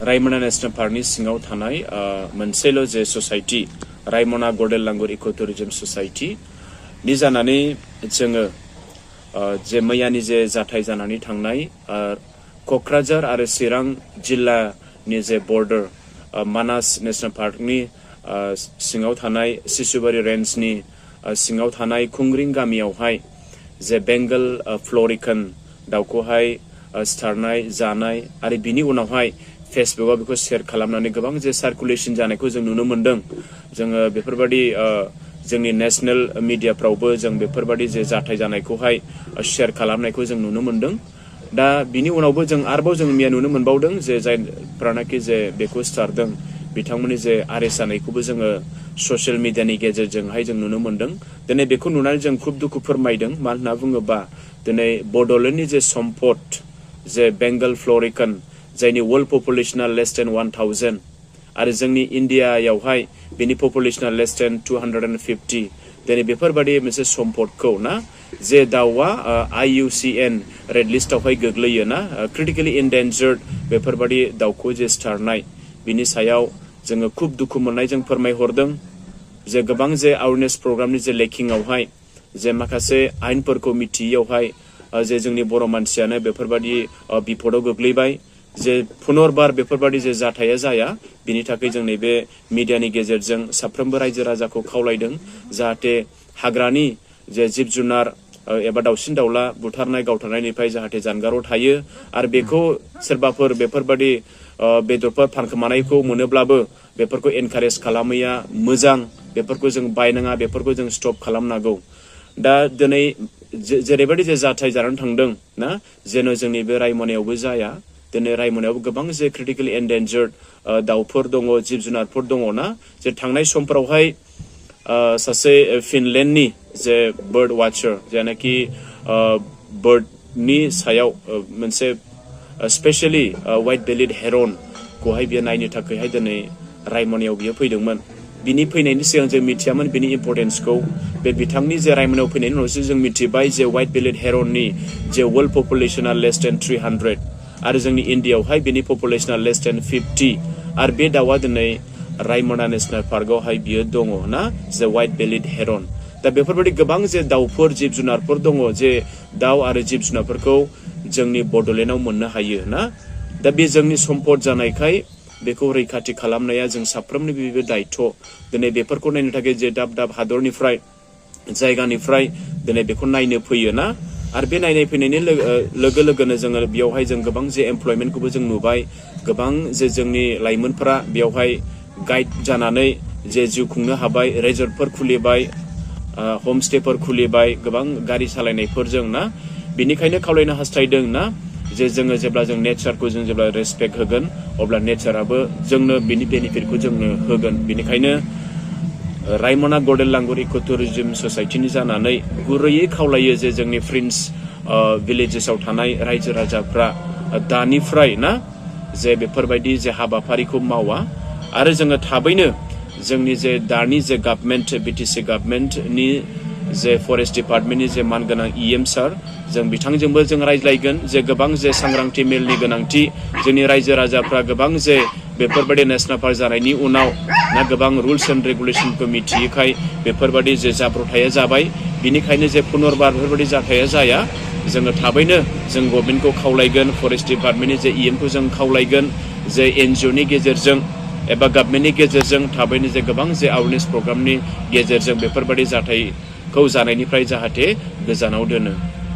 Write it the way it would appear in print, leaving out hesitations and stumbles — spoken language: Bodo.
रायमना नेशनल पार्कनि सिङाव थानाय मोनसेल' जे ससाइटि रायमना गल्डेन लांगुर इको टुरिजम ससाइटि नि जानानै जोङो जे मैयानि जे जाथाय जानानै थांनाय क'क्राझार आरो चिरां जिल्लानि जे बर्डार मानास नेशनल पार्कनि सिङाव थानाय सिसुबारि रेन्जनि सिङाव थानाय खुंग्रिं गामियावहाय जे बेंगल फ्ल'रिकान दाउखौहाय सिथारनाय जानाय आरो बिनि उनावहाय फेसबुकआव बेखौ शेयार खालामनानै गोबां जे सार्कुलेशन जानायखौ जों नुनो मोन्दों। जोङो बेफोरबायदि जोंनि नेशनेल मिडियाफ्रावबो जों बेफोरबायदि जे जाथाय जानायखौहाय शेयार खालामनायखौ जों नुनो मोन्दों। दा बिनि उनावबो जों आरोबाव जों मैया नुनो मोनबावदों जे जायफ्रानाखि जे बेखौ सिथारदों बिथांमोननि जे आरेस्ट जानायखौबो जोङो ससियेल मिडियानि गेजेरजोंहाय जों नुनो मोन्दों। दिनै बेखौ नुनानै जों खुब दुखु फोरमायदों। मानो होनना बुङोबा दिनै बड'लेण्डनि जे सम्पद जे बेंगल फ्ल'रिकान जायनि वर्ल्ड पपुलेसना लेस देन 1000 आरो जोंनि इन्डियायावहाय बेनि पपुलेसना लेस देन 250 दिनै बेफोरबायदि मोनसे सम्पदखौ ना जे दाउआ IUCN रेड लिस्टआवहाय गोग्लैयो ना क्रिटिकेलि इन्डेन्जार्ड बेफोरबायदि दाउखौ जे सिथारनाय बिनि सायाव जोङो खुब दुखु मोननाय जों फोरमायहरदों। जे गोबां जे एवारनेस प्रग्रामनि जे लेकिंआवहाय जे माखासे आयेनफोरखौ मिथियैयावहाय जे जोंनि बर' मानसियानो बेफोरबायदि बिपदआव गोग्लैबाय। जे पुनर्बार बेफोरबायदि जे जाथाया जाया बिनि थाखाय जों नैबे मिडियानि गेजेरजों साफ्रोमबो रायजो राजाखौ खावलायदों जाहाथे हाग्रानि जे जिब जुनार एबा दाउसिन दाउला बुथारनाय गावथारनायनिफ्राय जाहाथे जानगाराव थायो आरो बेखौ सोरबाफोर बेफोरबायदि बेदरफोर फानखोमानायखौ मोनोब्लाबो बेफोरखौ एनकारेज खालामैया मोजां। बेफोरखौ जों बायनाङा, बेफोरखौ जों स्टप खालामनांगौ। दा दिनै जेरैबायदि जे जाथाय जानानै थांदों ना जेन' जोंनि बे रायमनायावबो जाया। दिनै रायमनायावबो गोबां जे क्रिटिकेलि एन्डेन्जार्ड दाउफोर दङ, जिब जुनारफोर दङ ना जे थांनाय समफोरावहाय सासे फिनलेण्डनि जे बार्ड वाचार जायनाखि बार्डनि सायाव मोनसे स्पेशली व्हाइट बेलिड हेरनखौहाय बियो नायनो थाखायहाय दिनै रायमनायाव बियो फैदोंमोन। बिनि फैनायनि सिगां जों मिथियामोन बिनि इम्परटेन्सखौ। बे बिथांनि जे रायमनायाव फैनायनि उनावसो जों मिथिबाय जे व्हाइट बेलिड हेरननि जे वर्ल्ड पपुलेसना लेस देन 300 आरो जोंनि इन्डियायावहाय बेनि पपुलेसना लेस देन 50 आरो बे दाउआ दिनै रायमना नेशनेल पार्कआवहाय बियो दङ ना जे व्हाइट बेलिड हेरन। दा बेफोरबायदि गोबां जे दाउफोर जिब जुनारफोर दङ जे दाउ आरो जिब जुनारफोरखौ जोंनि बड'लेण्डआव मोननो हायो ना। दा बे जोंनि सम्पद जानायखाय बेखौ रैखाथि खालामनाया जों साफ्रोमनि बेबो दायित्व। दिनै बेफोरखौ नायनो थाखाय जे दाब दाब हादरनिफ्राय जायगानिफ्राय दिनै बेखौ नायनो फैयो ना आरो बे नायनाय फैनायनि लोगो लोगोनो जोङो बेयावहाय जों गोबां जे एमप्लयमेन्टखौबो जों नुबाय। गोबां जे जोंनि लाइमोनफोरा बेयावहाय गाइड जानानै जे जिउ खुंनो हाबाय, रेजर्टफोर खुलिबाय, हमस्टेफोर खुलिबाय, गोबां गारि सालायनायफोरजों ना। बिनिखायनो खावलायनो हास्थायदों ना जे जोङो जेब्ला जों नेचारखौ जों जेब्ला रेसपेक्ट होगोन अब्ला नेचाराबो जोंनो बिनि बेनिफिटखौ जोंनो होगोन। बिनिखायनो रायमना गल्डेन लांगुर इको टुरिजम ससाइटिनि जानानै गुरैयै खावलायो जे जोंनि प्रिन्स भिलेजेसआव थानाय रायजो राजाफ्रा दानिफ्राय ना जे बेफोरबायदि जे हाबाफारिखौ मावा आरो जोङो थाबैनो जोंनि जे दानि जे गभर्नमेन्ट BTC गभर्नमेन्टनि जे फरेस्ट डिपार्टमेन्टनि जे मानगोनां EM सार जों बिथांजोंबो जों रायज्लायगोन जे गोबां जे सांग्रांथि मेलनि गोनांथि। जोंनि रायजो राजाफ्रा गोबां जे बेफोरबायदि नेशनेल पार्क जानायनि उनाव ना गोबां रुल्स एन्ड रेगुलेसनखौ मिथियैखाय बेफोरबायदि जे जाब्रबथाया जाबाय। बिनिखायनो जे पुनर्बार बेफोरबायदि जाथाया जाया जोङो थाबैनो जों गभर्नमेन्टखौ खावलायगोन, फरेस्ट डिपार्टमेन्टनि जे EM खौ जों खावलायगोन जे NGOनि गेजेरजों एबा गभर्नमेन्टनि गेजेरजों थाबैनो जे गोबां जे एवारनेस प्रग्रामनि गेजेरजों बेफोरबायदि जाथायखौ जानायनिफ्राय जाहाथे गोजानाव दोनो।